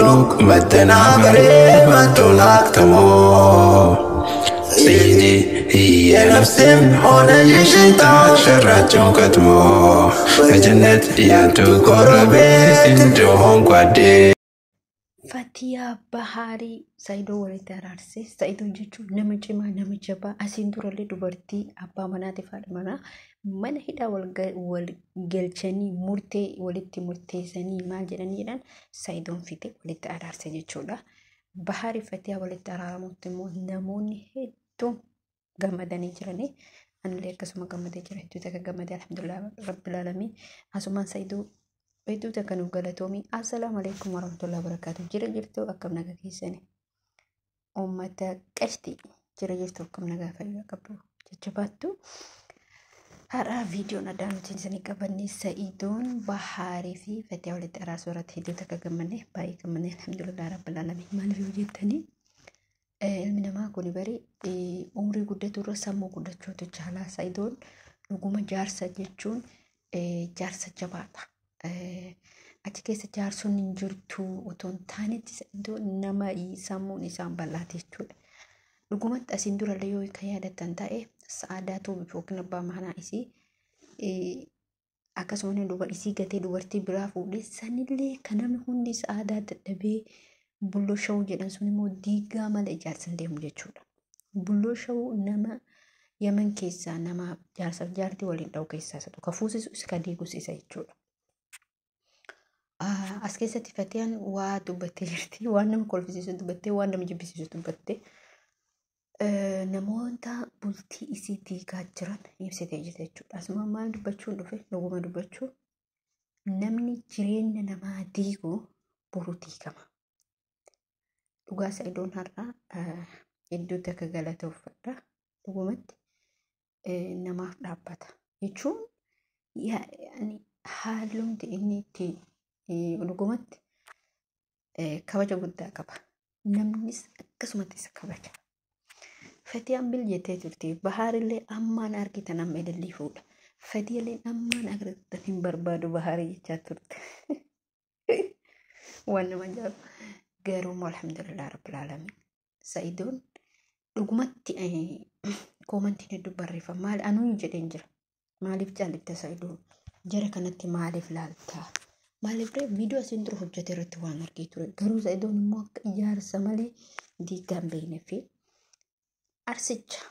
መክሉቅ መደናበሬ መቶን አክትሞ ሲዲ የነፍሴም ሆነ የሸይጣን ሸራቸው ቀድሞ በጀነት ያንቱ ጎረቤት እንደሆን ጓዴ። Fatiyaa Bahaarii Saayidoo walitti araarsee. Saayidoo jechuun nama cimaa, nama jabaa. Asiin durallee dubartii abbaa manaatiif haadha manaa mana hidhaa wal galchanii murtee walitti murteessanii maal jedhanii jedhan Saayidoon fite walitti araarse jechuudha. Bahaarii Fatiyaa walitti araaramutti immoo namoonni hedduun gammadanii jiranii. Anillee akkasuma gammadee jira. Hedduu takka gammadee, alhamdulillah rabbil aalamiin. Asumaan Saayidoo hedduu takka nuuf galatoomii. Assalaamu alaikum warahmatullahi wabarakatuh. Jira jirtu, akkam nagaa keessani? Uummata qashti, jira jirtu, akkam nagaa fayyaa qabdu, jajjabaattu? Har'a viidiyoon addaa nuti isinii qabanne Sa'iidoon Bahaarii fi Fatiyaa walitti araarsuu irratti hedduu takka gammanne, baay'ee gammanne, alhamdulillah rabbil aalamiin. Maaliif yoo jettanii, ilmi namaa kun bari umrii guddatu irra sammuu guddachuutu caalaa. Sa'iidoon dhuguma jaarsa jechuun jaarsa jabaadha. Achi keessa jaarsonni hin jirtu otoo hin taanetti Sa'iidoon nama sammuun isaan bal'aate jechuudha. Dhugumatti asiin durallee yoo kan yaadattan ta'e, Sa'aadaa Tuubi yookiin abbaa manaa isii akkasuma duba isii gatee dubartii biraa fuudhee sanillee kan namni hundi Sa'aadaa dadhabee Bulloo Shawuu jedhan sun immoo diigaa malee ijaarsa hin deemu jechuudha. Bulloo Shawuu nama Yaman keessaa nama jaarsaaf jaartii waliin dha'u keessaa isa tokko, fuusisu isa, ka diigus isa jechuudha. As keessatti Fatiyaan waa dubbattee jirti. Waan nama kolfisiisu dubbattee, waan nama jibbisiisu dubbattee, namoota bultii isii diigaa jiran ibsitee jirti jechuudha. Asuma maal dubbachuun dhufe, dhuguma dubbachuu, namni jireenya namaa diigu boru diigama. Dhugaa Sa'idoon har'a hedduutti akka galata uffadha. Dhugumatti namaaf dhaabbata jechuun haalumti inni itti dhugumatti kabaja guddaa qaba. Namnis akkasumatti isa kabaja. Fatiyaan bil jettee turte, Bahaarillee ammaan argitan amma ilillii fuudha. Fatiyaallee ammaan argitan hin barbaadu Bahaarii jechaa turte. Waan nama ajaa'ibu. Garuu immoo alhamdulillah rabbil aalamiin. Sa'idoon dhugumatti koomantiin hedduu barreeffama. Maal anuu jedheen jira. Maaliif callifte Sa'idoo? Jara kanatti maaliif laaltaa? Maaliif ree, viidiyoo asiin dura hojjete irratti waan argee ture. Garuu Sa'idoon immoo akka ijaarsa malee diigaa hin beekne fi arsicha.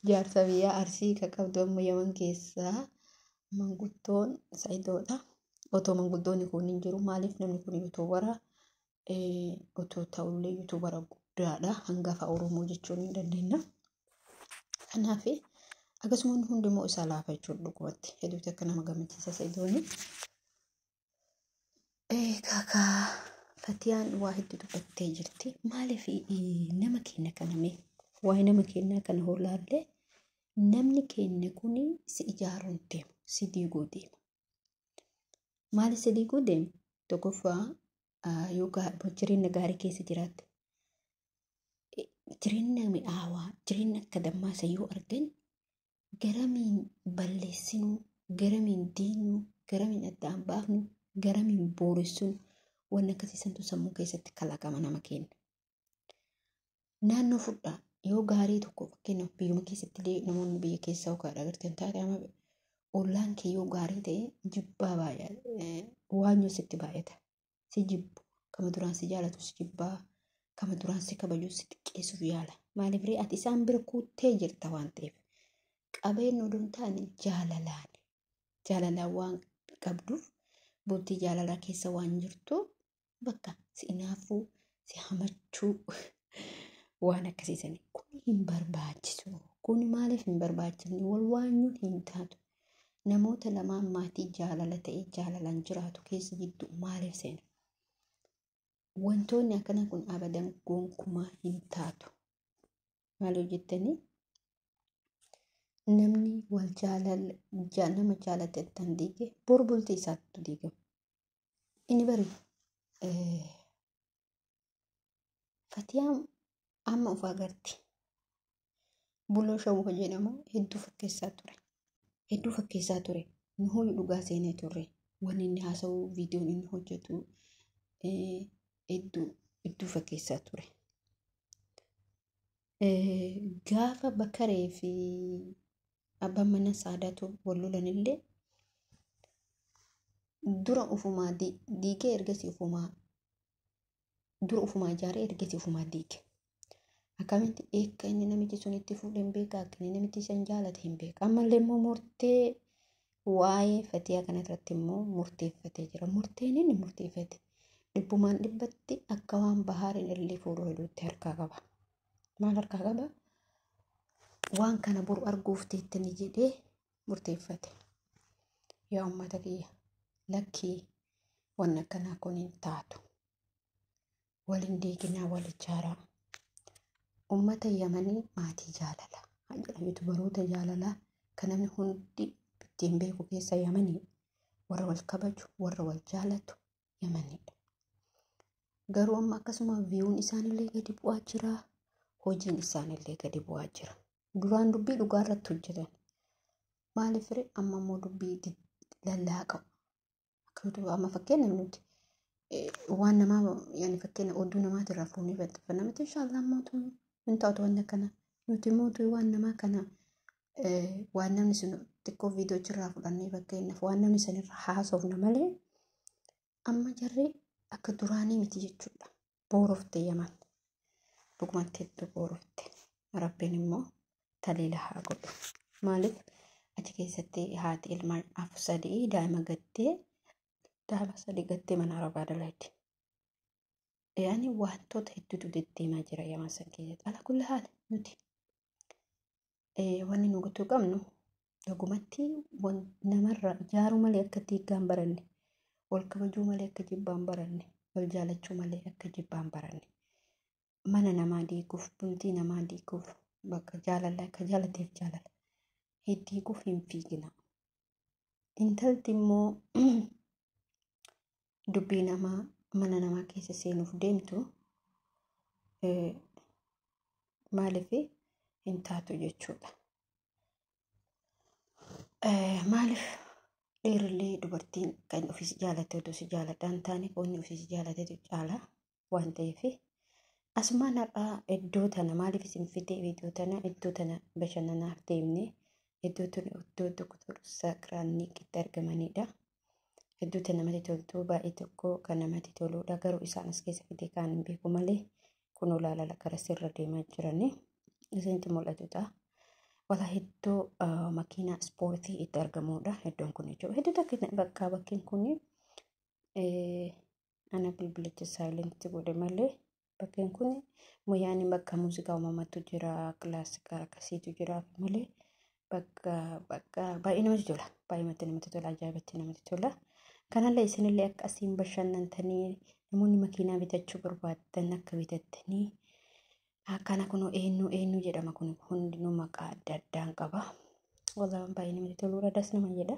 Jaarsa biyyaa Arsii kan qabdu amma Yaman keessaa manguddoon Sa'idoodha. Otoo manguddoonni kun hin jiru, maaliif namni kun yuutuubara otoo ta'ullee yuutuubara guddaadha. Hangafa Oromoo jechuun ni dandeenya. Kanaaf akkasuma hundimmoo isaa laafa jechuudha dhugumatti. Hedduutu akka nama gammachiisa Sa'idooni. Kaakaa Fatiyaan waa hedduu dubbattee jirti. Maaliif nama keenya kana mee waa'ee nama keenyaa kana hoolaallee, namni keenya kun si ijaaruun deema, si diiguu deema. Maaliif si diiguu deema? Tokkoffaa, yoo jireenya gaarii keessa jiraatte, jireenya mi'aawaa, jireenya akka dammaa isa yoo argan, garamiin balleessinuu, garamiin diinuu, garamiin addaan baafnu, garamiin booressinu, wanni akkasiisantu sammuu keessatti kalaqama nama keenya. Naannoo fudhaa, yoo gaarii tokko, fakkeenyaaf biyyuma keessatti illee namoonni biyya keessaa yookaan agartan taate, amma ollaan kee yoo gaarii ta'e jibbaa baay'ee waanyoo sitti baay'ata. Si jibbu, kama duraan si jaalatu si jibbaa, kama duraan si kabaju si xiqqeessuuf yaala. Maaliif ree, ati isaan bira kuttee jirta waan ta'eef. Qabeenya odoo hin taane jaalalaan. Jaalalaan waan qabduuf, bultii jaalalaa keessa waan jirtu, bakka si inaafuu, si hamachuu, waan akkasiisanii. Kun hin barbaachisu. Kun maaliif hin barbaachifne? Wal waanyuun hin taatu. Namoota lamaan maatii jaalala ta'e jaalalaan jiraatu keessa jidduu maaliif seena? Wantoonni akkana kun abadan gonkumaa hin taatu. Maaliif jettanii, namni wal jaalala nama jaalate tan diige boru bultii isaatti diigama. Inni bari Fatiyaan amma of agarti. Bulloo Shawuu jedhamu hedduu fakkeessaa ture. Hedduu fakkeessaa ture. Nuhuu dhugaa seenee turre. Wanni inni haasa'u, viidiyoon inni hojjetu Hedduu hedduu fakkeessaa ture. Gaafa Bakaree fi abbaan mana Saadaatu wal lolanillee dura ufumaa diigee ergasii ufumaa dura ufumaa ijaaree ergasii ufumaa diige. Akkamitti akka inni namichi sun itti fuudhe hin beeka, akka inni namichi san jaalate hin beeka. Ammallee immoo murtee waa'ee Fatiyaa kanarratti immoo murteeffatee jira. Murteen inni murteeffate dhibbumaan dhibbatti akka waan Bahaariin illee fuudhuu hedduutti harkaa qaba. Maal harkaa qaba? Waan kana boru arguuf teettanii jedhee murteeffate. Yaa uummata kiyya, lakkii wanni akkanaa kun hin taatu. Waliin diiginaa wal ijaaraa. Uummata Yamanii maatii jaalala. Jedhamitu baroota jaalalaa kan namni hundi ittiin beeku keessa Yamanii warra wal kabaju, warra wal jaalatu Yamaniidha. Garuu amma akkasuma viyuun isaanillee gadi bu'aa jira. Hojiin isaanillee gadi bu'aa jira. Duraan dubbii dhugaa irratti hojjetan. Maaliif ree amma immoo dubbii lallaaqa'u. Akka amma fakkeenya nuti waan namaa yaani fakkeenya oduu namaatirraa fuunee baxxafanna miti inshaallah mootu hin taatu wanni akkana. Nuti mootu waan namaa kana waan namni sun xiqqoo viidiyoo achirraa fudhannee fakkeenyaaf waan namni sanirra haasofna malee amma jarri akka duraanii miti jechuudha. Boorofte Yaman. Dhugumatti hedduu boorofte. Rabbiin immoo taliila haa godhu. Maaliif achi keessatti haati ilmaan afur sadii daa'ima gattee daa'ima sadii gattee mana arabaa dalagdi. Yaani wantoota hedduutu deddeemaa jira Yaman san keessatti. Ala kulli haala nuti wanni nu gochuu qabnu dhugumatti namarra ijaaruu malee akka diigaan baranne, wal kabajuu malee akka jibbaan baranne, wal jaalachuu malee akka jibbaan baranne. Mana namaa diiguuf, bultii namaa diiguuf, bakka jaalala akka jaalateef jaalala diiguuf hin fiigina. Intalti immoo dubbii namaa mana namaa keessa seenuuf deemtu maaliif hin taatu jechuudha. Maaliif dhiirrillee dubartiin kan ofiis jaalate otoo si jaaladhaan taane qonni ofiis jaalatetu caala waan ta'eef asumaan har'aa iddoo tana maaliif isin fidee iddoo tana bashannanaaf deemne iddoo tun iddoo tokko saakiraanniiqitti argamanidha. Iddoo tana namatti toltu baay'ee tokko kan namatti toludha garuu isaan as keessa fidee kaan hin beeku malee kun olaalala gara sirra deemaa jirani isinitti mul'atu ta'a. Wala iddoo makiinaa ispoortii itti argamudha iddoon kun jechuudha. Hedduu takka bakka bakkeen kun ana bilbilicha saayilentii godhe malee bakkeen kun muyyaan bakka muuziqaa uumamatu jira kilaasika akkasiitu jira malee bakka bakka baay'ee namatti tola. Baay'ee namatti tola ajaa'ibatti namatti tola. Kanallee isinillee akka asiin bashannantanii namoonni makiinaa bitachuu barbaadan akka bitattanii akkana kun eenyu jedhama kun hundinuu maqaa adda addaan qaba. Wallaan baay'ee namatti toludha das nama jedha.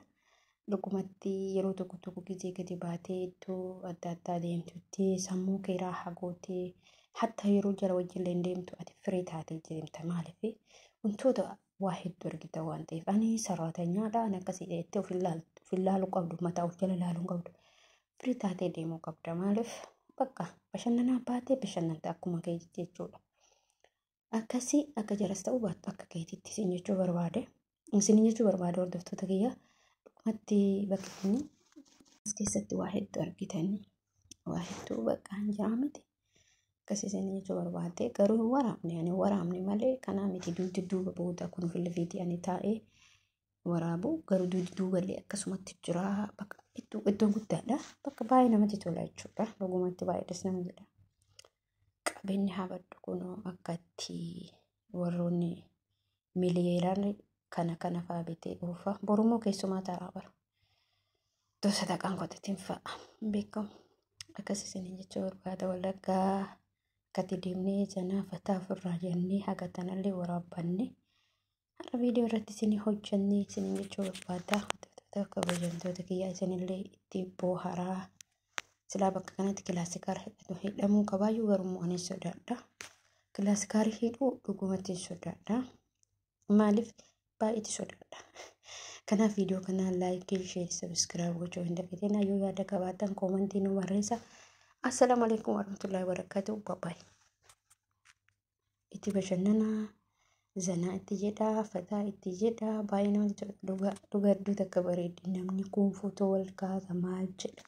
Dhugumatti yeroo tokko tokko gizee gadi baatee iddoo adda addaa deemtutti sammuu kee raahaa gootee hatta yeroo jara wajjin deemtu ati firii taatee deemta maaliif wantoota waa hedduu argita waan ta'eef ani saraatanyaadha ani akkasii jettee of ilaaluu qabdu mataa of jala ilaaluu qabdu firii taatee deemuu qabda maaliif bakka bashannanaa baatee bashannanta akkuma keetitti jechuudha. Akkasii akka jaras ta'uu baattu akka keetitti isin jechuu barbaade isin jechuu barbaade hordoftoota kiyya dhugumatti bakki kun as keessatti waa hedduu argitanii waa hedduu bakka hin jiraa miti. Akkasii isin jechuu barbaade garuu hin waraabne ani waraabne malee kanaa miti duuti duuba booda kun filfiitii ani taa'ee waraabu garuu duuti duuballee akkasumatti jira bakka iddoon guddaadha bakka baay'ee namatti tola jechuudha dhugumatti baay'ee das nama jedha. Qabeenyi haa baddu kunoo akkatti warroonni miliyeeraan kana fa'aa bitee dhuunfaa borummoo keessumaa taraa bara. Iddoo sadaqaan qotatiin fa'a beekamu. Akkas isiniin jechuu barbaada wallaggaa akkatti deemnee janaa fataa ofirraa jennee haga tanallee waraabbanne har'a viidiyoo irratti isinii hojjannee isiniin jechuu barbaada. Hordoftoota kabajamtoota kiyyaa isinillee itti booharaa. Silaa bakka kanatti kilaasikaara hidhamuu qabaayyuu garuu ani sodaadha. Kilaasikaara hidhuu dhugumatti sodaadha. Maaliif baay'eetti sodaadha. Kanaaf viidiyoo kana laayikii, sheer, sabiskiraayib gochuu hin dagatinaa. Yoo yaada qabaattan koomantii nu barreessaa. Assalaamu alaikum warahmatullahi wabarakatuh. Bye. Itti bashannanaa, zanaa itti jedhaa, fataa itti jedhaa, baay'ee namatti tola. Dhugaa dhugaa iddoo takka bareeddi. Namni kun footoo wal kaasa maal jedha.